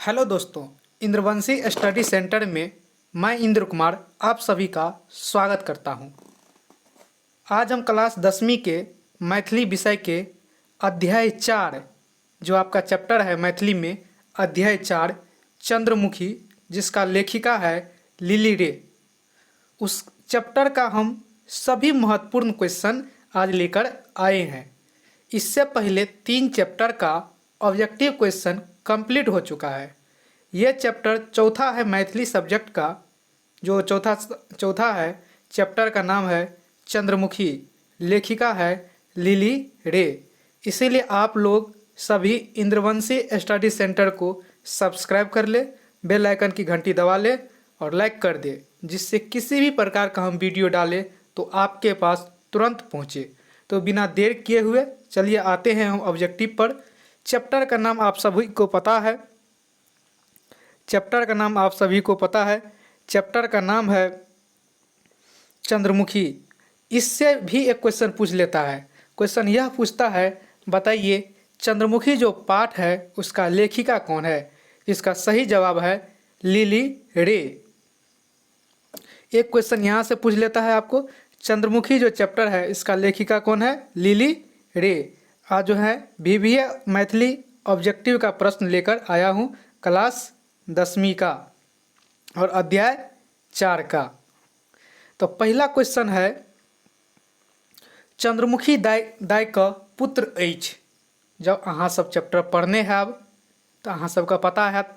Hello दोस्तों, इंद्रवंशी study centre में मैं इंद्र कुमार आप सभी का स्वागत करता हूं। आज हम क्लास 10वीं के मैथिली विषय के अध्याय 4, जो आपका चैप्टर है मैथिली में अध्याय 4 चंद्रमुखी, जिसका लेखिका है लिली रे, उस चैप्टर का हम सभी महत्वपूर्ण क्वेश्चन आज लेकर आए हैं। इससे पहले 3 चैप्टर का ऑब्जेक्टिव क्वेश्चन कंप्लीट हो चुका है। ये चैप्टर चौथा है मैथिली सब्जेक्ट का, जो चौथा चौथा है चैप्टर का नाम है चंद्रमुखी, लेखिका है लिली रे। इसीलिए आप लोग सभी इंद्रवंशी स्टडी सेंटर को सब्सक्राइब कर ले, बेल आइकन की घंटी दबा ले और लाइक कर दे, जिससे किसी भी प्रकार का हम वीडियो डालें तो आपके पास तुरंत पहुँचे। तो बिना देर किए हुए चलिए आते हैं हम ऑब्जेक्टिव पर। चैप्टर का नाम आप सभी को पता है, चैप्टर का नाम आप सभी को पता है, चैप्टर का नाम है चंद्रमुखी। इससे भी एक क्वेश्चन पूछ लेता है। क्वेश्चन यह पूछता है, बताइए चंद्रमुखी जो पाठ है उसका लेखिका कौन है? इसका सही जवाब है लिली रे। एक क्वेश्चन यहाँ से पूछ लेता है आपको, चंद्रमुखी जो चैप्टर है इसका लेखिका कौन है? लिली रे। आज जो है बीबीए मैथिली ऑब्जेक्टिव का प्रश्न लेकर आया हूँ क्लास 10वीं का और अध्याय 4 का। तो पहला क्वेश्चन है, चंद्रमुखी दाई दाई का पुत्र अछि। जब अहाँ सब चैप्टर पढ़ने हैब तो अहाँ सबके पता हैत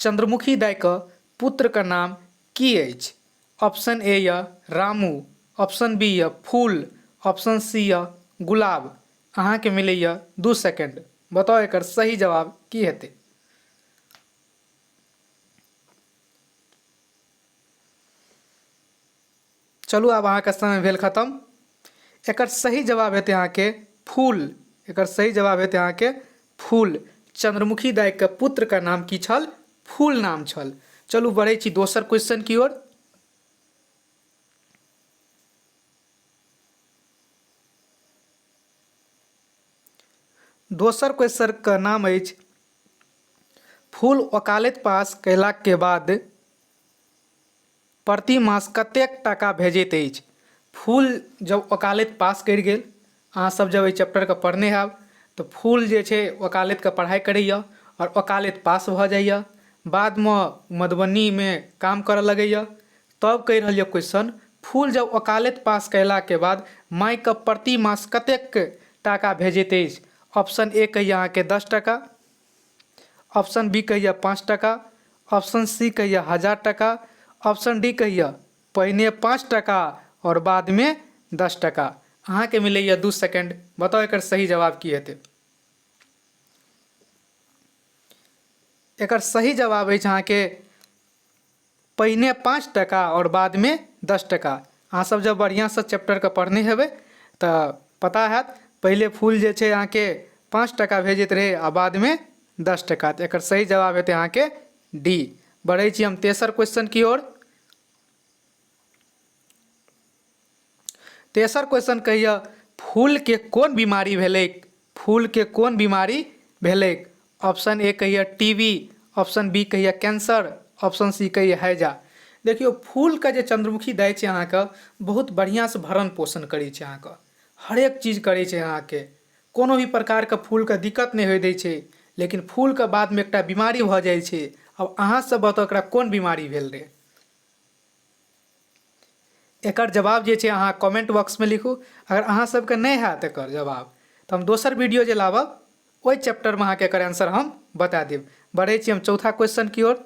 चंद्रमुखी दाई का पुत्र का नाम की अछि। ऑप्शन ए यह रामू, ऑप्शन बी यह फूल, ऑप्शन सी यह गुलाब। अहाँके मिलैया 2 सेकेंड, बताओ एकर सही जवाब की हेतै। चलू आब अहाँके समय भेल खत्म। एकर सही जवाब हेतै अहाँके फूल। एकर सही जवाब हेतै अहाँके फूल। चंद्रमुखी दाई के पुत्र का नाम की छल? फूल नाम छल। चलू बढ़ै छी दोसर क्वेश्चन की ओर। दोसर क्वेश्चन के नाम अछि, फूल वकालत पास कयला के बाद प्रति मास कतेक टाका भेजैत अछि? फूल जब वकालत पास करि गेल, अहाँ सब जब एहि चैप्टरके पढ़ने हैब तऽ फूल जे छै वकालतके पढ़ाइ करैए आओर वकालत पास भऽ जाइए, बादमे मधुबनीमे काम करऽ लगैए। तब कहि रहल यऽ क्वेश्चन, फूल जब वकालत पास कयलाके बाद मायके प्रति मास कतेक टाका भेजैत अछि? ऑप्शन ए कहैए अहाँके 10 टाका, ऑप्शन बी कहैए 5 टाका, ऑप्शन सी कहैए 1000 टाका, ऑप्शन डी कहैए पहिने 5 टाका और बादमे 10 टाका। अहाँके मिलैए 2 सेकेंड, बताउ एकर सही जवाब की हेतै। एकर सही जवाब अछि अहाँके पहिने 5 टाका और बादमे 10 टाका। अहाँ सब जब बढ़िआँसँ चैप्टरके पढ़ने हेबै तऽ पता हैत पहिले फूल जे छै अहाँके 5 टाका भेजैत रहै आ बादमे 10 टाका। तऽ एकर सही जवाब हेतै अहाँके डी। बढ़ै छी हम तेसर क्वेश्चन की ओर। तेसर क्वेश्चन कहैए फूलके कोन बीमारी भेलै? फूलके कोन बीमारी भेलै? ऑप्शन ए कहैए टीबी, ऑप्शन बी कहैए कैंसर, ऑप्शन सी कहैए हैजा। देखियौ फूलके जे चंद्रमुखी दाइ छै अहाँके बहुत बढ़िआँसँ भरण पोषण करै छै, अहाँके हरेक चीज करै छै, अहाँके कोनो भी प्रकारके फूलके दिक्कत नहि होइ दै छै। लेकिन फूलके बादमे एकटा बीमारी भऽ जाइ छै। आब अहाँ सब बताउ एकरा कोन बीमारी भेल रहै? एकर जवाब जे छै अहाँ कमेंट बॉक्समे लिखू। अगर अहाँ सबके नहि हैत एकर जवाब तऽ हम दोसर वीडियो जे लाबब ओहि चैप्टरमे अहाँके एकर आंसर हम बता देब। बढ़ै छी हम चौथा क्वेश्चन की ओर।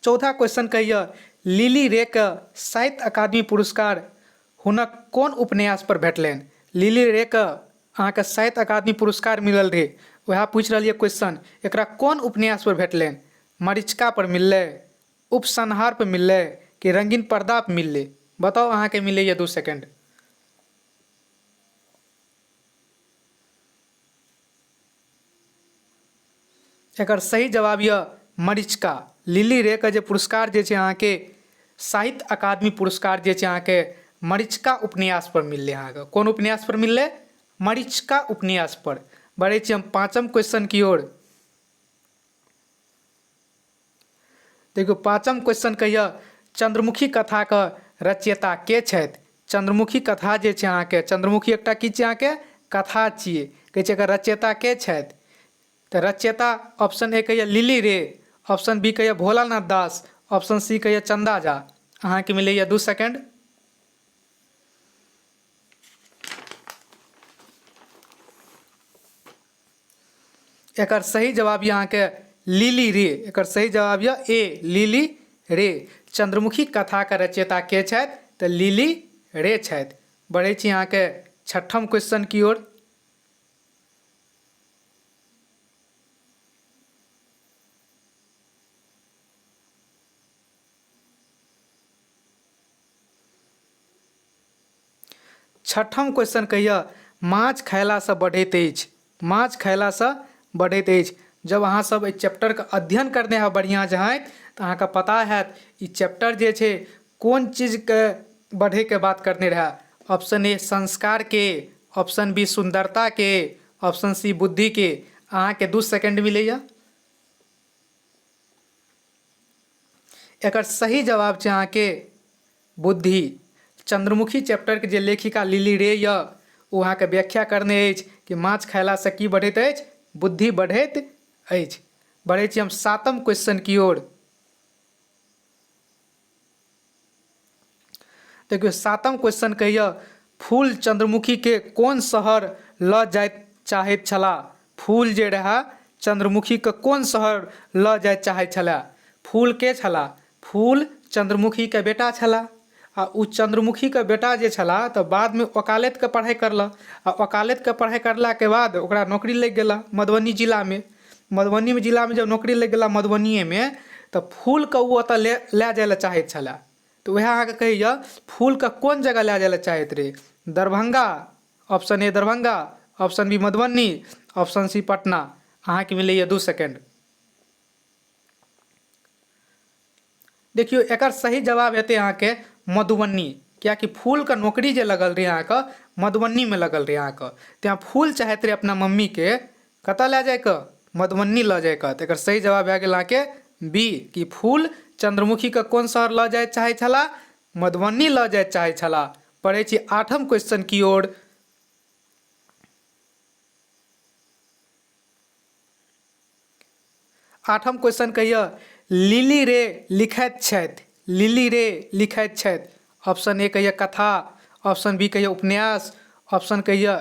चौथा क्वेश्चन कहैए लिली रे के साहित्य अकादमी पुरस्कार हुनक कोन उपन्यास पर भेटलनि? लिली रे के अहाँके साहित्य अकादमी पुरस्कार मिलल रहै, वएह पूछि रहल यऽ क्वेश्चन, एकरा कोन उपन्यास पर भेटलनि? मरीचिका पर मिललै, उपसंहार पर मिललै कि रंगीन पर्दा पर मिललै? बताउ अहाँके मिलैए 2 सेकेंड। एकर सही जवाब यऽ मरीचिका। लिली रे के जे पुरस्कार जे छै अहाँके साहित्य अकादमी पुरस्कार जे छै अहाँके मरीचिका उपन्यास पर मिललै अहाँके। कोन उपन्यास पर मिललै? मरीचिका उपन्यास पर। बढ़ै छी हम पाँचम क्वेश्चन की ओर। देखियौ पाँचम क्वेश्चन कहिया, चंद्रमुखी कथाके रचयिता के छथि? चंद्रमुखी कथा जे छै अहाँके, चंद्रमुखी एकटा की छियै अहाँके? कथा छियै। कहै छै एकर रचयिता के छथि? तऽ रचयिता ऑप्शन ए कहैया लिली रे, ऑप्शन बी कहैया भोलानाथ दास, ऑप्शन सी कहैया चंदा झा। अहाँके मिलैया 2 सेकेंड। एकर सही जवाब यऽ अहाँके लिली रे। एकर सही जवाब यऽ ए लिली रे। चंद्रमुखी कथाके रचयिता के छथि? तऽ लिली रे छथि। बढ़ै छी अहाँके छठम क्वेश्चन की ओर। छठम क्वेश्चन कहिया, माछ खयलासँ बढ़ैत अछि। माछ खयलासँ बढ़ैत अछि। जब अहाँ सब एहि चैप्टरके अध्ययन करने होयब बढ़िआँ जहाँ तऽ अहाँके पता हैत ई चैप्टर जे छै कोन चीजके बढ़ैके बात करने रहए। ऑप्शन ए संस्कारके, ऑप्शन बी सुन्दरताके, ऑप्शन सी बुद्धिके। अहाँके 2 सेकेंड मिलैए। एकर सही जवाब छै अहाँके बुद्धि। चंद्रमुखी चैप्टरके जे लेखिका लिली रे यऽ ओ अहाँके व्याख्या करने अछि कि माछ खयलासँ की बढ़ैत अछि? बुद्धि बढ़ैत अछि। बढ़ै छी हम सातम क्वेश्चन की ओर। देखियौ सातम क्वेश्चन कहैया, फूल चंद्रमुखी के कोन शहर लऽ जाय चाहैत छलाह? फूल जे रहए चंद्रमुखी के कोन शहर लऽ जाय चाहैत छलाह? फूल के छलाह? फूल चंद्रमुखी के बेटा छलाह आ ओ चंद्रमुखी के बेटा जे छलाह तऽ बादमे वकालतके पढ़ाइ करलक आ वकालतके पढ़ाइ करलाके बाद ओकरा नौकरी लागि गेला मधुबनी जिलामे। मधुबनी जिलामे जब नौकरी लागि गेला मधुबनिएमे तऽ फूलके ओ ओतऽ लए जाइ लए चाहैत छलाह। तऽ वएह अहाँके कहैए फूलके कोन जगह लए जाइ लए चाहैत रहै? Darbhanga, option A Darbhanga, option B Madhubani, option C Patna. अहाँके मिलैए 2 सेकेंड। देखियौ एकर सही जवाब हेतै अहाँके मधुबनी, कियाकि फूलके नौकरी जे लगल रहै अहाँके मधुबनीमे लगल रहै अहाँके, तेँ फूल चाहैत रहै अपना मम्मीके कतऽ लए जाइके? मधुबनी लऽ जाइके। तऽ एकर सही जवाब भए गेल अहाँके बी, कि फूल चंद्रमुखीके कोन शहर लऽ जाय चाहै छलाह? मधुबनी लऽ जाय चाहै छलाह। पढ़ै छी आठम क्वेश्चन की ओर। आठम क्वेश्चन कहिया, लिली रे लिखैत छथि। लिली रे लिखैत छथि। ऑप्शन ए कहिया कथा, ऑप्शन बी कहिया उपन्यास, ऑप्शन कहिया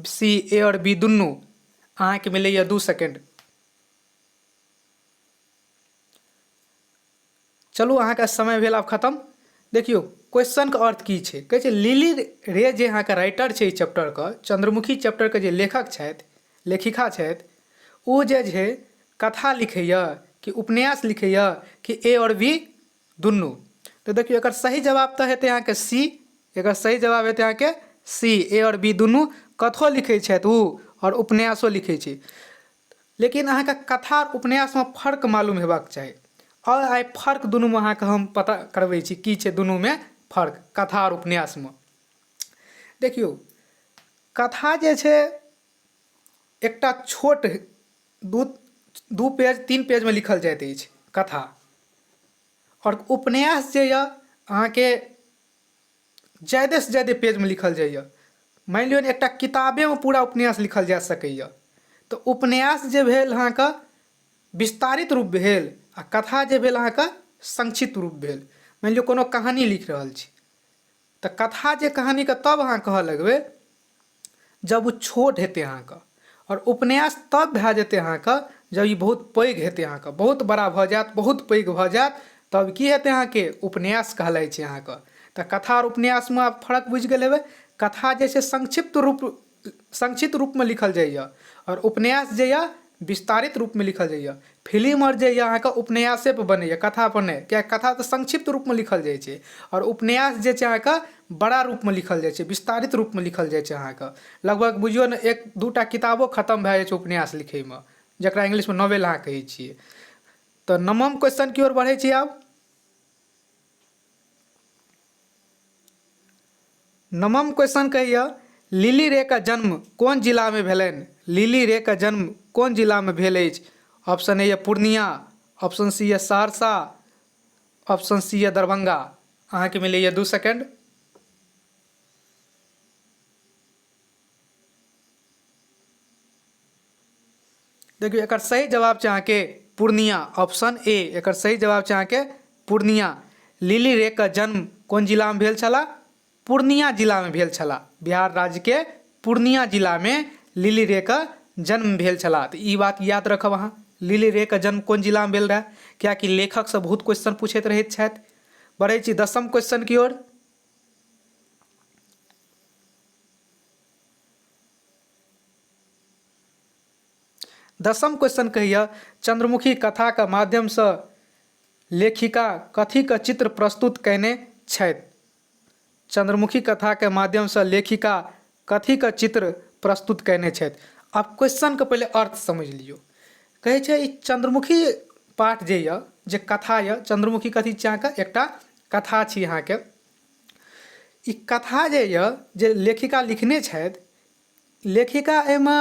सी ए और बी दुनू। अहाँके मिलैया 2 सेकेंड। चलू अहाँके समय भेल आब खतम। देखियौ क्वेश्चनके अर्थ की छै। कहै छै लिली रे जे अहाँके राइटर छै ई चैप्टरके, चंद्रमुखी चैप्टरके जे लेखक छथि, लेखिका छथि, ओ जे छै कथा लिखैए कि उपन्यास लिखैए कि ए आओर बी दुनू। तऽ देखियौ एकर सही जवाब तऽ हेतै अहाँके सी। एकर सही जवाब हेतै अहाँके सी, ए आओर बी दुनू। कथो लिखै छथि ओ आओर उपन्यासो लिखै छै, लेकिन अहाँके कथा आओर उपन्यासमे फर्क मालूम हेबाक चाही। आओर आइ फर्क दुनूमे अहाँके हम पता करबै छी की छै दुनूमे फर्क कथा आओर उपन्यासमे। देखियौ कथा जे छै एकटा छोट दू पेज 3 पेजमे लिखल जाइत अछि कथा, आओर उपन्यास जे यऽ अहाँके जादेसँ जादे पेजमे लिखल जाइए। मानि लियौ ने एकटा किताबेमे पूरा उपन्यास लिखल जा सकैए। तऽ उपन्यास जे भेल अहाँके विस्तारित रूप भेल आ कथा जे भेल अहाँके संक्षिप्त रूप भेल। मानि लियौ कोनो कहानी लिख रहल छी तऽ कथा जे कहानीके तब अहाँ कहऽ लगबै जब ओ छोट हेतै अहाँके, आओर उपन्यास तब भए जेतै अहाँके जब ई बहुत पैघ हेतै अहाँके, बहुत बड़ा भऽ जायत, बहुत पैघ भऽ जायत, तब की हेतै अहाँके उपन्यास कहलाइ छै अहाँके। तऽ कथा आओर उपन्यासमे आब फर्क बुझि गेल हेबै। कथा जे छै संक्षिप्त रूपमे लिखल जाइए आओर उपन्यास जे यऽ विस्तारित रूपमे लिखल जाइए। फिल्म आओर जे यऽ अहाँके उपन्यासेपर बनैए, कथापर नहि, किएकि कथा तऽ संक्षिप्त रूपमे लिखल जाइ छै आओर उपन्यास जे छै अहाँके बड़ा रूपमे लिखल जाइ छै, विस्तारित रूपमे लिखल जाइ छै अहाँके। लगभग बुझियौ ने 1-2 टा किताबो खतम भए जाइ छै उपन्यास लिखैमे, जकरा इंग्लिशमे नॉवेल अहाँ कहै छियै। तऽ नवम क्वेश्चन की ओर बढ़ै छी आब। नवम क्वेश्चन कहैए, लिली रे के जन्म कोन जिलामे भेलनि? लिली रे के जन्म कोन जिलामे भेल अछि? ऑप्शन ए यऽ पूर्णिया, ऑप्शन सी यऽ सहरसा, ऑप्शन सी यऽ दरभंगा। अहाँके मिलैए 2 सेकेंड। देखियौ, एकर सही जवाब छै अहाँके पूर्णिया, ऑप्शन ए। एकर सही जवाब छै अहाँके पूर्णिया। लिली रे के जन्म कोन जिलामे भेल छलाह? पूर्णिया जिलामे भेल छलाह। बिहार राज्यके पूर्णिया जिलामे लिली रे के जन्म भेल छलाह। तऽ ई बात याद रखब अहाँ, लिली रे के जन्म कोन जिलामे भेल रहए, कियाकि लेखकसँ बहुत क्वेश्चन पूछैत रहैत छथि। बढ़ै छी 10म क्वेश्चन की ओर। 10म क्वेश्चन कहैए, चंद्रमुखी कथाके माध्यमसँ लेखिका कथीके चित्र प्रस्तुत कयने छथि? चंद्रमुखी कथाके माध्यमसँ लेखिका कथीके चित्र प्रस्तुत कयने छथि? आब क्वेश्चनके पहिले अर्थ समझि लियौ। कहै छै ई चंद्रमुखी पाठ जे यऽ, जे कथा यऽ, चंद्रमुखी कथी छी अहाँके? एकटा कथा छी अहाँके। ई कथा जे यऽ, जे लेखिका लिखने छथि, लेखिका एहिमे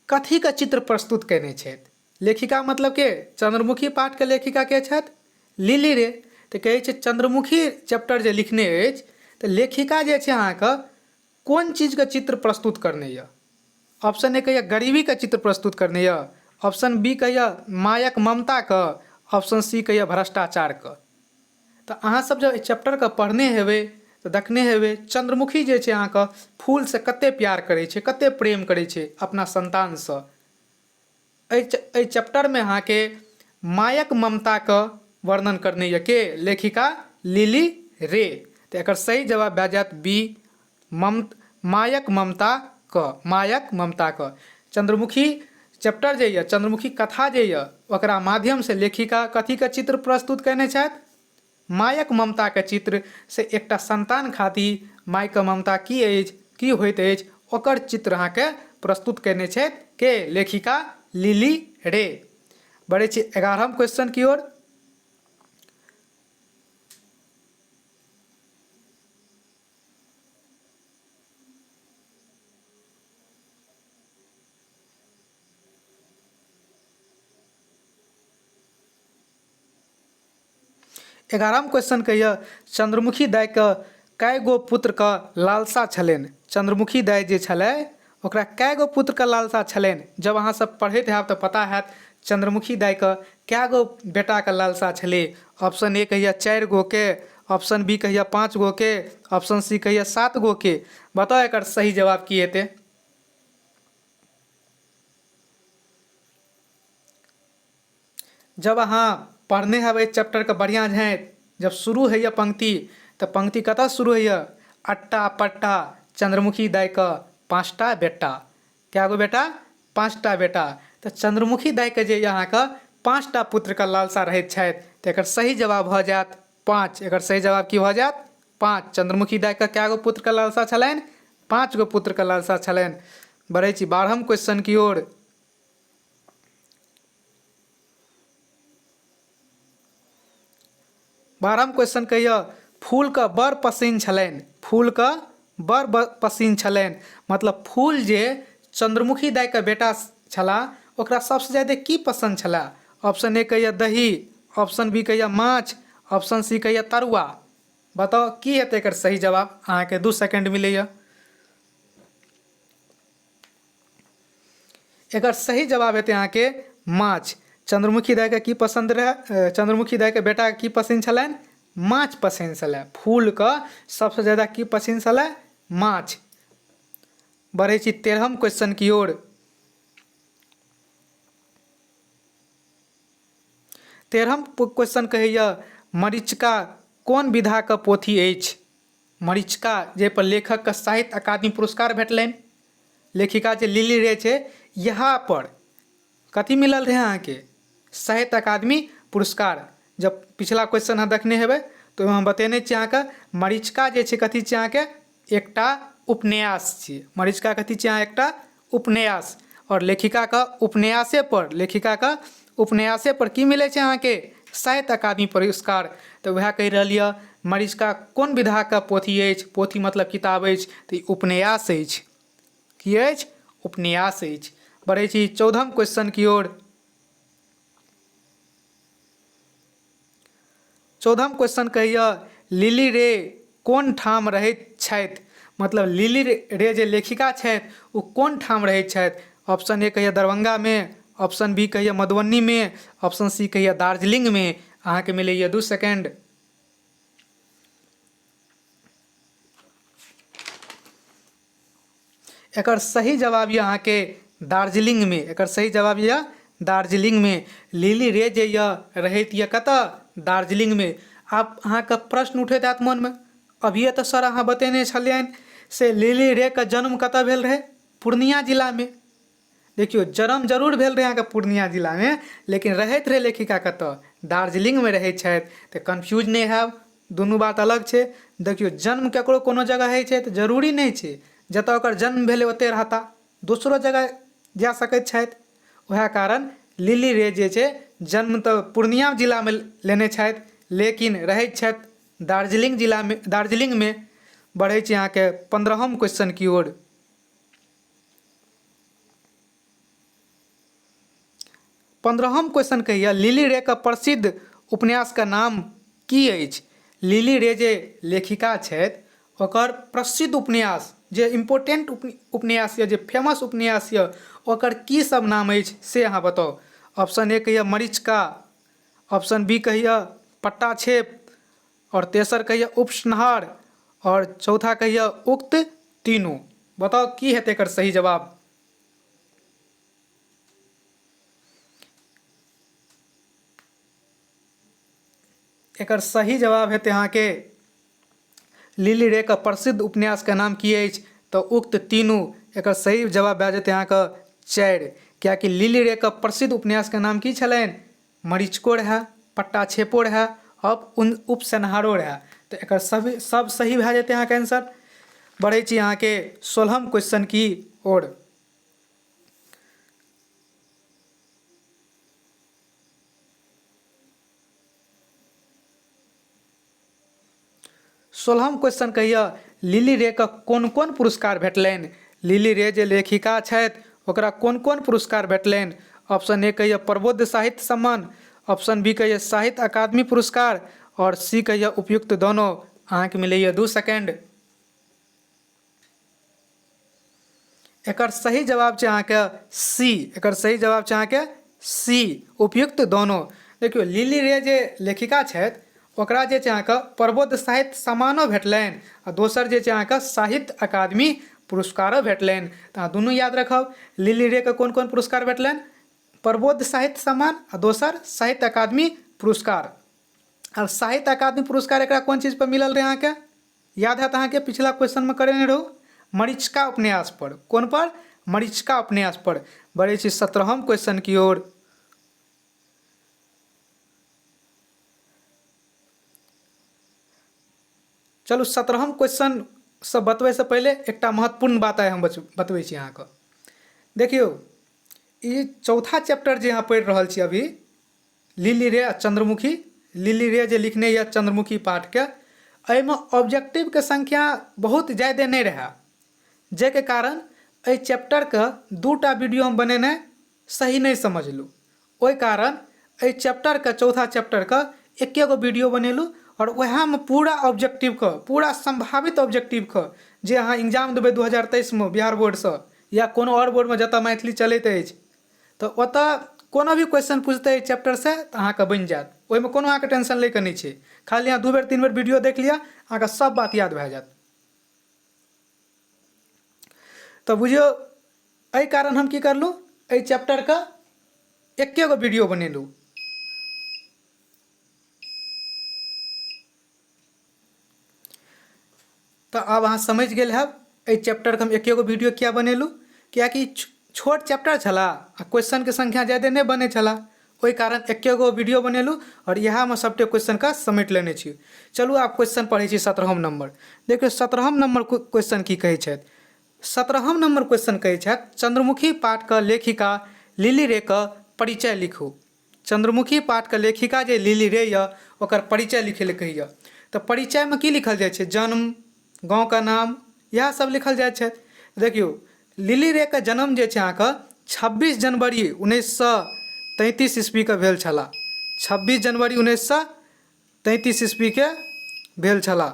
कथीके चित्र प्रस्तुत कयने छथि? लेखिका मतलब के? चंद्रमुखी पाठके लेखिका के छथि? लिली रे। तऽ कहै छै चंद्रमुखी चैप्टर जे लिखने अछि, तऽ लेखिका जे छै अहाँके कोन चीजके चित्र प्रस्तुत करने यऽ? ऑप्शन ए कहैए गरीबीके चित्र प्रस्तुत करने यऽ, ऑप्शन बी कहैए मायक ममताके, ऑप्शन सी कहैए भ्रष्टाचारके। तऽ अहाँसभ जब एहि चैप्टरके पढ़ने हेबै तऽ देखने हेबै चंद्रमुखी जे छै अहाँके फूलसँ कते प्यार करै छै, कते प्रेम करै छै अपना सन्तानसँ। एहि चैप्टरमे अहाँके मायक ममताके वर्णन करने यऽ के? लेखिका लिली रे। तऽ एकर सही जवाब भए जायत बी, मायक ममता क, मायक ममता क। चंद्रमुखी चैप्टर जे यऽ, चंद्रमुखी कथा जे यऽ, ओकरा माध्यमसँ लेखिका कथीके चित्र प्रस्तुत कयने छथि? मायक ममताके चित्र। से एकटा संतान खातिर मायके ममता की अछि, की होइत अछि, ओकर चित्र अहाँके प्रस्तुत कयने छथि के? लेखिका लिली रे। बढ़ै छी 11म क्वेश्चन की ओर। 11म क्वेश्चन कहिए, चंद्रमुखी दाई के कय गो पुत्र के लालसा छलनि? चंद्रमुखी दाई जे छलै ओकरा कय गो पुत्र के लालसा छलनि? जब अहाँ सब पढ़ैत हैब तऽ पता हैत चंद्रमुखी दाई के कय गो बेटा के लालसा छलै। ऑप्शन ए कहिए 4 गो के, ऑप्शन बी कहिए 5 गो के, ऑप्शन सी कहिए 7 गो के। बताउ एकर सही जवाब की हेतै? जब अहाँ पढ़ने हेबै चैप्टरके बढ़िआँ झाँति, जब शुरू होइए पंक्ति तऽ पंक्ति कतऽ शुरू होइए? अट्टा पट्टा चंद्रमुखी दाइके 5टा बेटा। कए गो बेटा? 5टा बेटा। तऽ चंद्रमुखी दाइके जे यऽ अहाँके 5टा पुत्रके लालसा रहैत छथि, तऽ एकर सही जवाब भऽ जायत 5। एकर सही जवाब की भऽ जायत? 5। चंद्रमुखी दाइके कए गो पुत्रके लालसा छलनि? 5 गो पुत्रके लालसा छलनि। बढ़ै छी 12म क्वेश्चन की ओर। 12म क्वेश्चन कहिए, फूलके बड़ पसिन छलनि। फूलके बड़ पसिन छलनि, मतलब फूल जे चंद्रमुखी दाइके बेटा छलाह ओकरा सबसँ ज्यादा की पसन्द छलाह? ऑप्शन ए कहिए दही, ऑप्शन बी कहिए माछ, ऑप्शन सी कहिए तरुआ। बताउ की हेतै एकर सही जवाब? अहाँके 2 सेकेंड मिलैए। एकर सही जवाब हेतै अहाँके माछ। चंद्रमुखी दाइके की पसन्द रहै? चंद्रमुखी दाइके बेटाके की पसन्द छलनि? माछ पसन्द छलै। फूलके सबसँ ज्यादा की पसन्द छलै? माछ। बढ़ै छी 13म क्वेश्चन की ओर। 13म क्वेश्चन कहैए, मरीचिका कोन विधाके पोथी अछि? मरीचिका जाहिपर लेखकके साहित्य अकादमी पुरस्कार भेटलनि, लेखिका जे लिली रे छै, यहाँ पर कथी मिलल रहै अहाँके? साहित्य अकादमी पुरस्कार। जब पिछला क्वेश्चन अहाँ देखने हेबै तऽ ओहिमे हम बतेने छी अहाँके, मरीचिका जे छै कथी छै अहाँके? एकटा उपन्यास छियै। मरीचिका कथी छियै अहाँ? एकटा उपन्यास। आओर लेखिकाके उपन्यासे पर, लेखिकाके उपन्यासे पर की मिलै छै अहाँके? साहित्य अकादमी पुरस्कार। तऽ वएह कहि रहल यऽ मरीचिका कोन विधाके पोथी अछि? पोथी मतलब किताब अछि, तऽ ई उपन्यास अछि। की अछि? उपन्यास अछि। बढ़ै छी 14म क्वेश्चन की ओर। 14म क्वेश्चन कहैए लिली रे कोन ठाम रहैत छथि? मतलब लिली रे जे लेखिका छथि ओ कोन ठाम रहैत छथि? ऑप्शन ए कहैए दरभंगामे, ऑप्शन बी कहैए मधुबनीमे, ऑप्शन सी कहैए दार्जिलिंगमे। अहाँके मिलैए 2 सेकेंड। एकर सही जवाब यऽ अहाँके दार्जिलिंगमे। एकर सही जवाब यऽ दार्जिलिंगमे। लिली रे जे यऽ रहैत यऽ कतऽ? दार्जिलिंगमे। आब अहाँके प्रश्न उठैत हैत मनमे, अभिये तऽ सर अहाँ बतेने छलियनि से लिली रे के जन्म कतऽ भेल रहै? पूर्णिया जिलामे। देखियौ, जन्म जरूर भेल रहै अहाँके पूर्णिया जिलामे, लेकिन रहैत रहै लेखिका कतऽ? दार्जिलिंगमे रहै छथि। तऽ कन्फ्यूज नहि हैब, दुनू बात अलग छै। देखियौ, जन्म ककरो कोनो जगह होइ छै तऽ जरूरी नहि छै जतऽ ओकर जन्म भेलै ओतहि रहता, दोसरो जगह जा सकैत छथि। वएह कारण लिली रे जे छै जन्म तऽ पूर्णिया जिलामे लेने छथि, लेकिन रहै छथि दार्जिलिंग जिलामे, दार्जिलिंगमे। बढ़ै छी अहाँके 15म क्वेश्चन की ओर। 15म क्वेश्चन कहैए लिली रे के प्रसिद्ध उपन्यासके नाम की अछि? लिली रे जे लेखिका छथि ओकर प्रसिद्ध उपन्यास जे इम्पोर्टेंट उपन्यास यऽ, जे फेमस उपन्यास यऽ, ओकर की सब नाम अछि से अहाँ बताउ। ऑप्शन ए कहैए मरीचिका, ऑप्शन बी कहैए पट्टाक्षेप, आओर तेसर कहैए उपसंहार, आओर चौथा कहैए उक्त तीनू। बताउ की हेतै एकर सही जवाब? एकर सही जवाब हेतै अहाँके लिली रे के प्रसिद्ध उपन्यासके नाम की अछि? तऽ उक्त तीनू। एकर सही जवाब भए जेतै अहाँके 4, किएकि लिली रे के प्रसिद्ध उपन्यासके नाम की छलनि? मरीचको रहए, पट्टाक्षेपो रहए आओर उपसंहारो रहए। तऽ एकर सब सही भए जेतै अहाँके आंसर। बढ़ै छी अहाँके 16म क्वेश्चन की ओर। 16म क्वेश्चन कहैए लिली रे के कोन कोन पुरस्कार भेटलनि? लिली रे जे लेखिका छथि ओकरा कोन कोन पुरस्कार भेटलनि? ऑप्शन ए कहैए प्रबोध साहित्य सम्मान, ऑप्शन बी कहैए साहित्य अकादमी पुरस्कार, आओर सी कहैए उपयुक्त दोनों। अहाँके मिलैए 2 सेकेंड। एकर सही जवाब छै अहाँके सी। एकर सही जवाब छै अहाँके सी, उपयुक्त दोनों। देखियौ, लिली रे जे लेखिका छथि ओकरा जे छै अहाँके प्रबोध साहित्य सम्मानो भेटलनि आ दोसर जे छै अहाँके साहित्य अकादमी पुरस्कारो भेटलनि। तऽ अहाँ दुनू याद रखब, लिली रे के कोन कोन पुरस्कार भेटलनि? प्रबोध साहित्य सम्मान आ दोसर साहित्य अकादमी पुरस्कार। आब साहित्य अकादमी पुरस्कार एकरा कोन चीज पर मिलल रहै अहाँके? याद हैत अहाँके, पिछला क्वेश्चनमे करेने रहू, मरीचिका उपन्यास पर। कोन पर? मरीचिका उपन्यास पर। बढ़ै छी 17म क्वेश्चन की ओर। चलू 17म क्वेश्चन से बतबै से पहिले एकटा महत्वपूर्ण बात आइ हम बतबै छी अहाँके। देखियौ, ई चौथा चैप्टर जे अहाँ पढ़ि रहल छी अभी, लिली रे आ चंद्रमुखी, लिली रे जे लिखने यऽ चंद्रमुखी पाठके, एहिमे ऑब्जेक्टिवके संख्या बहुत ज्यादे नहि रहए, जाहिके कारण एहि चैप्टरके 2टा वीडियो हम बनेनाइ सही नहि समझलहुँ। ओहि कारण एहि चैप्टरके, चौथा चैप्टरके एके गो वीडियो बनेलहुँ आओर वएहमे पूरा ऑब्जेक्टिवके, पूरा सम्भावित ऑब्जेक्टिवके जे अहाँ एग्जाम देबै 2023मे बिहार बोर्डसँ या कोनो आओर बोर्डमे जतऽ मैथिली चलैत अछि, तऽ ओतऽ कोनो भी क्वेश्चन पूछतै एहि चैप्टरसँ तऽ अहाँके बनि जायत। ओहिमे कोनो अहाँके टेंशन लैके नहि छै। खाली अहाँ 2 बेर 3 बेर वीडियो देख लिअ, अहाँके सब बात याद भए जायत। तऽ बुझियौ, एहि कारण हम की करलहुँ, एहि चैप्टरके एके गो वीडियो बनेलहुँ। तऽ आब अहाँ समझि गेल हैब एहि चैप्टरके हम एके गो वीडियो किया बनेलहुँ, कियाकि छोट चैप्टर छलाह आ क्वेश्चनके संख्या ज्यादे नहि बनै छलाह, ओहि कारण एके गो वीडियो बनेलहुँ आओर इएहमे सबटे क्वेश्चनके समेट लेने छी। चलू आब क्वेश्चन पढ़ै छी 17म नम्बर। देखियौ 17म नम्बर क्वेश्चन की कहै छथि। 17म नम्बर क्वेश्चन कहै छथि चंद्रमुखी पाठके लेखिका लिली रे के परिचय लिखू। चंद्रमुखी पाठके लेखिका जे लिली रे यऽ ओकर परिचय लिखै लए कहैए। तऽ परिचयमे की लिखल जाइ छै? जन्म, गाँवके नाम, इएह सब लिखल जाइ छै। देखियौ, लिली रेके जन्म जे छै अहाँके 26 जनवरी 1933 ईस्वीके भेल छलाह। 26 जनवरी 1933 ईस्वीके भेल छलाह।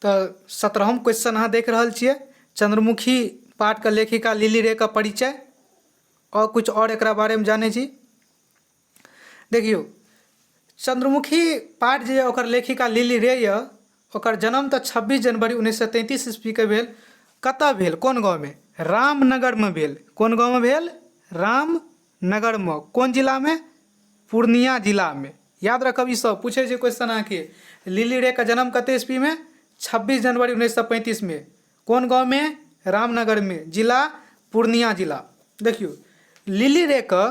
तऽ 17म क्वेश्चन अहाँ देख रहल छियै, चंद्रमुखी पाठके लेखिका लिली रेके परिचय आओर किछु आओर एकरा बारेमे जानै छी। देखियौ, चंद्रमुखी पाठ जे यऽ ओकर लेखिका लिली रे यऽ। ओकर जन्म तऽ 26 जनवरी 1933 ईस्वीके भेल। कतऽ भेल? कोन गाँवमे? रामनगरमे भेल। कोन गाँवमे भेल? रामनगरमे। कोन जिलामे? पूर्णिया जिलामे। याद रखब, ई सब पूछै छै क्वेश्चन अहाँके। लिली रे के जन्म कते ईस्वीमे? 26 जनवरी 1935मे। कोन गाँवमे? रामनगरमे, जिला पूर्णिया जिला। देखियौ, लिली रे के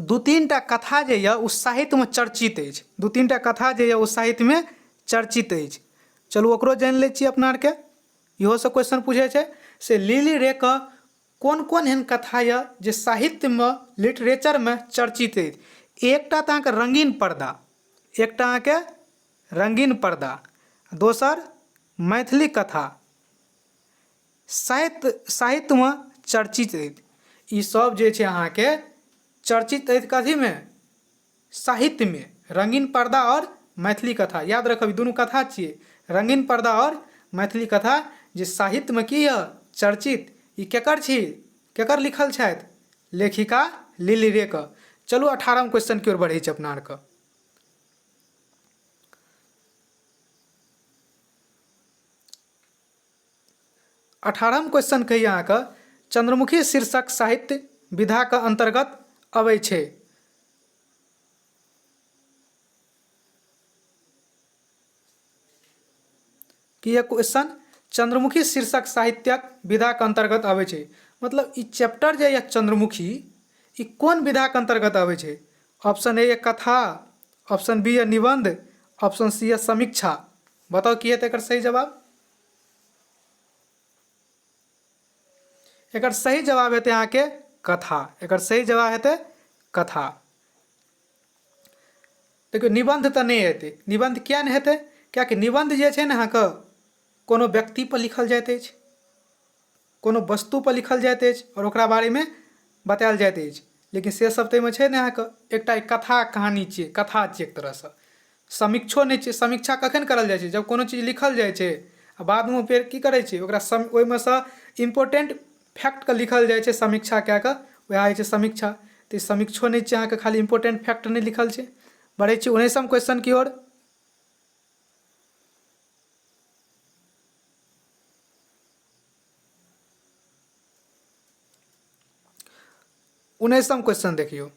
दू तीन टा कथा जे यऽ ओ साहित्यमे चर्चित अछि। दू तीन टा कथा जे यऽ ओ साहित्यमे चर्चित अछि। चलू, ओकरो जानि लै छी अपना आरके। इहो सब क्वेश्चन पूछै छै से लिली रे के कोन कोन एहन कथा यऽ जे साहित्यमे, लिटरेचरमे चर्चित अछि। एकटा तऽ अहाँके रङ्गीन पर्दा, एकटा अहाँके रङ्गीन पर्दा, दोसर मैथिली कथा साहित्यमे चर्चित अछि। ई सब जे छै अहाँके चर्चित अछि कथीमे? साहित्यमे। रङ्गीन पर्दा आओर मैथिली कथा, याद रखब, ई दुनू कथा छियै। रङ्गीन पर्दा आओर मैथिली कथा जे साहित्यमे की यऽ? चर्चित। ई केकर छी? केकर लिखल छथि? लेखिका लिली रे के। चलू, 18म क्वेश्चन की ओर बढ़ै छी अपना आरके। 18म क्वेश्चन कहिए अहाँके, चंद्रमुखी शीर्षक साहित्य विधाके अन्तर्गत अबै छै। की यह क्वेश्चन, चंद्रमुखी शीर्षक साहित्यक विधाके अन्तर्गत अबै छै, मतलब ई चैप्टर जे यऽ चंद्रमुखी, ई कोन विधाके अन्तर्गत अबै छै? ऑप्शन ए यऽ कथा, ऑप्शन बी यऽ निबंध, ऑप्शन सी यऽ समीक्षा। बताउ, की हेतै एकर सही जवाब? एकर सही जवाब हेतै अहाँके कथा। एकर सही जवाब हेतै कथा। देखियौ, निबन्ध तऽ नहि हेतै। निबन्ध किया नहि हेतै? कियाकि निबन्ध जे छै ने अहाँके कोनो व्यक्तिपर लिखल जाइत अछि, कोनो वस्तुपर लिखल जाइत अछि आओर ओकरा बारेमे बतायल जाइत अछि। लेकिन से सब तऽ एहिमे छै नहि अहाँके। एकटा ई कथा कहानी छियै, कथा छियै, एक तरहसँ समीक्षो नहि छै। समीक्षा कखन करल जाइ छै? जब कोनो चीज लिखल जाइ छै आ बादमे फेर की करै छै, ओकरा ओहिमे सँ इम्पोर्टेंट फैक्टके लिखल जाइ छै समीक्षा कए कऽ, वएह होइ छै समीक्षा। तऽ ई समीक्षो नहि छै अहाँके, खाली इम्पोर्टेंट फैक्ट नहि लिखल छै। बढ़ै छी 19म क्वेश्चन की ओर। 19म क्वेश्चन देखियौ।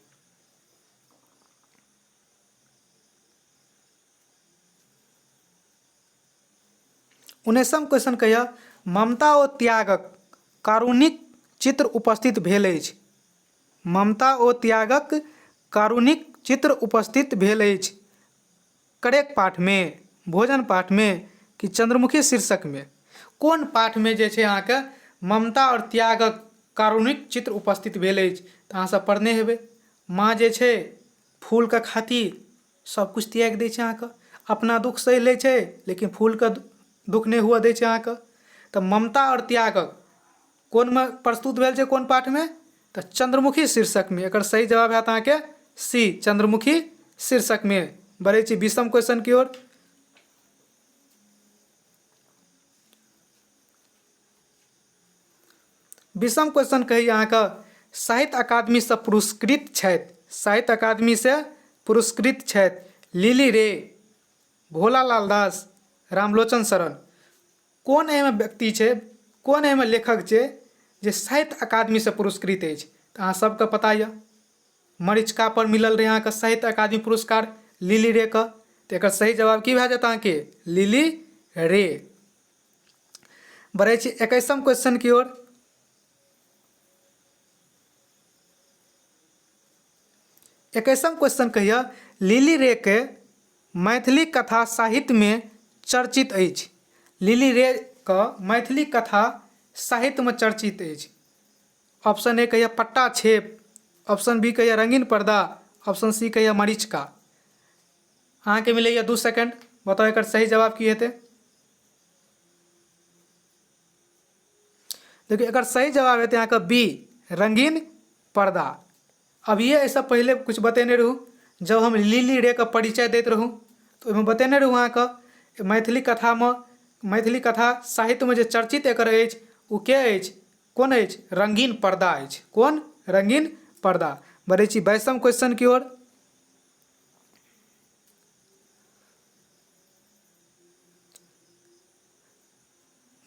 19म क्वेश्चन कहिया, ममता ओ त्यागक कारुणिक चित्र उपस्थित भेल अछि। ममता ओ त्यागक कारुणिक चित्र उपस्थित भेल अछि करेक पाठमे, भोजन पाठमे कि चंद्रमुखी शीर्षकमे? कोन पाठमे जे छै अहाँके ममता आओर त्यागक कारुणिक चित्र उपस्थित भेल अछि? तऽ अहाँ सब पढ़ने हेबै, माँ जे छै फूलके खातिर सब किछु त्यागि दै छै अहाँके, अपना दुःख सहि लै छै लेकिन फूलके दुःख नहि हुअ दै छै अहाँके। तऽ ममता आओर त्यागक कोनमे प्रस्तुत भेल छै, कोन पाठमे? तऽ चंद्रमुखी शीर्षकमे। एकर सही जवाब हैत अहाँके सी, चंद्रमुखी शीर्षकमे। बढ़ै छी 20म क्वेश्चन की ओर। 20म क्वेश्चन कही अहाँके, साहित्य अकादमीसँ पुरस्कृत छथि, साहित्य अकादमीसँ पुरस्कृत छथि लिली रे, भोलालाल दास, रामलोचन शरण। कोन एहिमे व्यक्ति छै, कोन एहिमे लेखक छै जे साहित्य अकादमीसँ पुरस्कृत अछि? तऽ अहाँ सबके पता यऽ, मरीचिका पर मिलल रहै अहाँके साहित्य अकादमी पुरस्कार लिली रे के। तऽ एकर सही जवाब की भए जायत अहाँके? लिली रे। बढ़ै छी 21म क्वेश्चन की ओर। 21म क्वेश्चन कहिया, लिली रे के मैथिली कथा साहित्यमे चर्चित अछि। लिली रे के मैथिली कथा साहित्यमे चर्चित अछि। ऑप्शन ए कहिया पट्टा छेप, ऑप्शन बी कहिया रंगीन पर्दा, ऑप्शन सी कहिया मरीचिका। अहाँके मिलैए 2 सेकेंड, बताउ एकर सही जवाब की हेतै। देखियौ एकर सही जवाब हेतै अहाँके बी, रंगीन पर्दा। अभिये एहिसँ पहिले किछु बतेने रहू, जब हम लिली रे के परिचय दैत रहू तऽ ओहिमे बतेने रहू अहाँके मैथिली कथामे, मैथिली कथा साहित्यमे जे चर्चित एकर अछि ओ के अछि, कोन अछि, रंगीन पर्दा अछि। कोन? रंगीन पर्दा। बढ़ै छी 22म क्वेश्चन की ओर।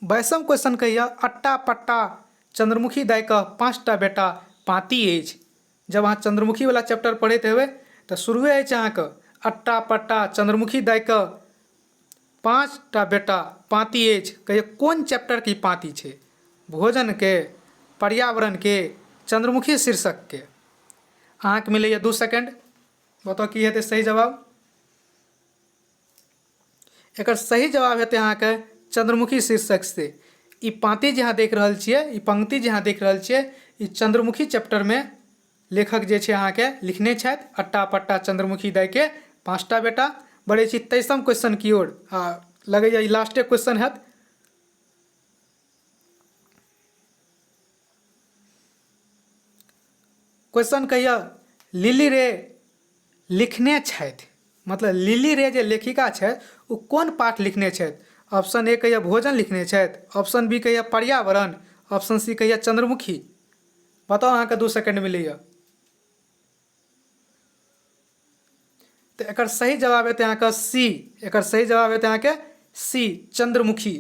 22म क्वेश्चन कहिया अट्टा पट्टा चंद्रमुखी दाई के 5टा बेटा पाती अछि। जब अहाँ चंद्रमुखी वाला चैप्टर पढ़ैत हेबै तऽ शुरुए अछि अहाँके अट्टा पट्टा चंद्रमुखी दाई के 5टा बेटा पाती अछि। कहियो कोन चैप्टर के ई पाती छै? भोजन के, पर्यावरण के, चंद्रमुखी शीर्षक के। अहाँके मिलैए 2 सेकेंड, बताउ की हेतै सही जवाब। एकर सही जवाब हेतै अहाँके चंद्रमुखी शीर्षक से। ई पाँति जे अहाँ देख रहल छियै, ई पंक्ति जे अहाँ देख रहल छियै, ई चंद्रमुखी चैप्टरमे लेखक जे छै अहाँके लिखने छथि, अट्टा पट्टा चंद्रमुखी दाई के 5टा बेटा। बढ़ै छी 23म क्वेश्चन की ओर, आ लगैए ई लास्टे क्वेश्चन हैत। क्वेश्चन कहिया लिली रे लिखने छथि, मतलब लिली रे जे लेखिका छथि ओ कोन पाठ लिखने छथि। ऑप्शन ए कहिया भोजन लिखने छथि, ऑप्शन बी कहिया पर्यावरण, ऑप्शन सी कहिया चंद्रमुखी। बताउ अहाँके 2 सेकेंड मिलैया। तऽ एकर सही जवाब हेतै अहाँके सी, एकर सही जवाब हेतै अहाँके सी, चंद्रमुखी।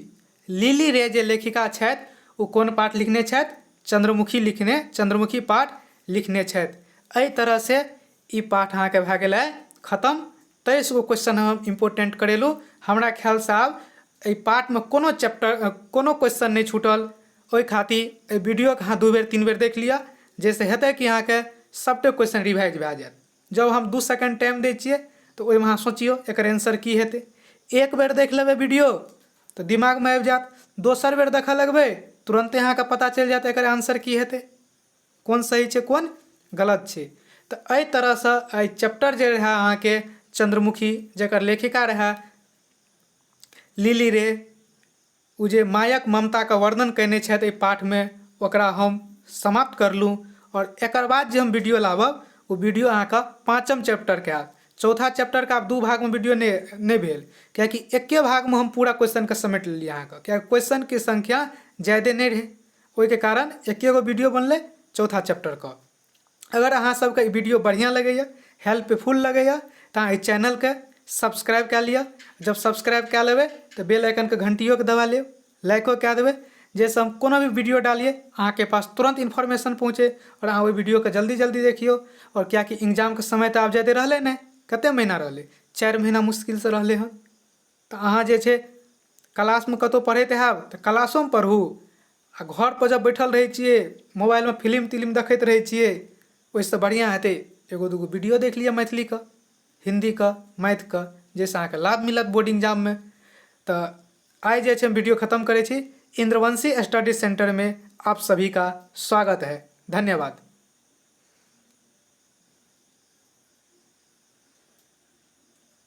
लिली रे जे लेखिका छथि ओ कोन पाठ लिखने छथि? चंद्रमुखी लिखने, चंद्रमुखी पाठ लिखने छथि। एहि तरहसँ ई पाठ अहाँके भए गेलै खतम। 23 गो क्वेश्चन हम इम्पोर्टेंट करेलहुँ। हमरा ख्यालसँ आब एहि पाठमे कोनो चैप्टर, कोनो क्वेश्चन नहि छूटल। ओहि खातिर एहि वीडियोके अहाँ 2 बेर 3 बेर देख लिअ, जाहिसँ हेतै कि अहाँके सभटा क्वेश्चन रिवाइज भए जायत। जब हम 2 सेकेंड टाइम दै छियै तऽ ओहिमे अहाँ सोचियौ एकर आंसर की हेतै। एक बेर देख लेबै वीडियो तऽ दिमागमे आबि जायत, दोसर बेर देखऽ लगबै तुरन्ते अहाँके पता चलि जायत एकर आंसर की हेतै, कोन सही छै कोन गलत छै। तऽ एहि तरहसँ एहि चैप्टर जे रहए अहाँके चंद्रमुखी, जकर लेखिका रहए लिली रे, ओ जे मायक ममताके वर्णन कयने छथि एहि पाठमे, ओकरा हम समाप्त करलहुँ। आओर एकर बाद जे हम वीडियो लाबब ओ वीडियो अहाँके 5म चैप्टरके आयत। चौथा चैप्टरके आब 2 भागमे वीडियो नहि भेल, कियाकि एके भागमे हम पूरा क्वेश्चनके समेट लेलियै अहाँके, कियाकि क्वेश्चनके संख्या ज्यादे नहि रहै, ओहिके कारण एके गो वीडियो बनलै चौथा चैप्टरके। अगर अहाँ सबके ई वीडियो बढ़िआँ लगैए, हेल्पफुल लगैए, तऽ अहाँ एहि चैनलके सब्सक्राइब कए लिअ। जब सब्सक्राइब कए लेबै तऽ बेल आइकनके घंटियोके दबा लेब, लाइको कए देबै, जाहिसँ हम कोनो भी वीडियो डालियै अहाँके पास तुरन्त इन्फॉर्मेशन पहुँचै आओर अहाँ ओहि वीडियोके जल्दी जल्दी देखियौ। आओर किएकि एग्जामके समय तऽ आब जादे रहलै नहि, कतेक महीना रहलै, 4 महीना मुश्किलसँ रहलै हँ। तऽ अहाँ जे छै क्लासमे कतहु पढ़ैत हैब तऽ क्लासोमे पढ़ू, आ घरपर जब बैठल रहै छियै मोबाइलमे फिल्म तिलिम देखैत रहै छियै, ओहिसँ बढ़िआँ हेतै एगो दूगो वीडियो देख लिअ मैथिलीके, हिन्दीके, मैथके, जाहिसँ अहाँके लाभ मिलत बोर्ड एग्जाममे। तऽ आइ जे छै हम वीडियो खतम करै छी। इंद्रवंशी स्टडी सेंटर में आप सभी का स्वागत है। धन्यवाद।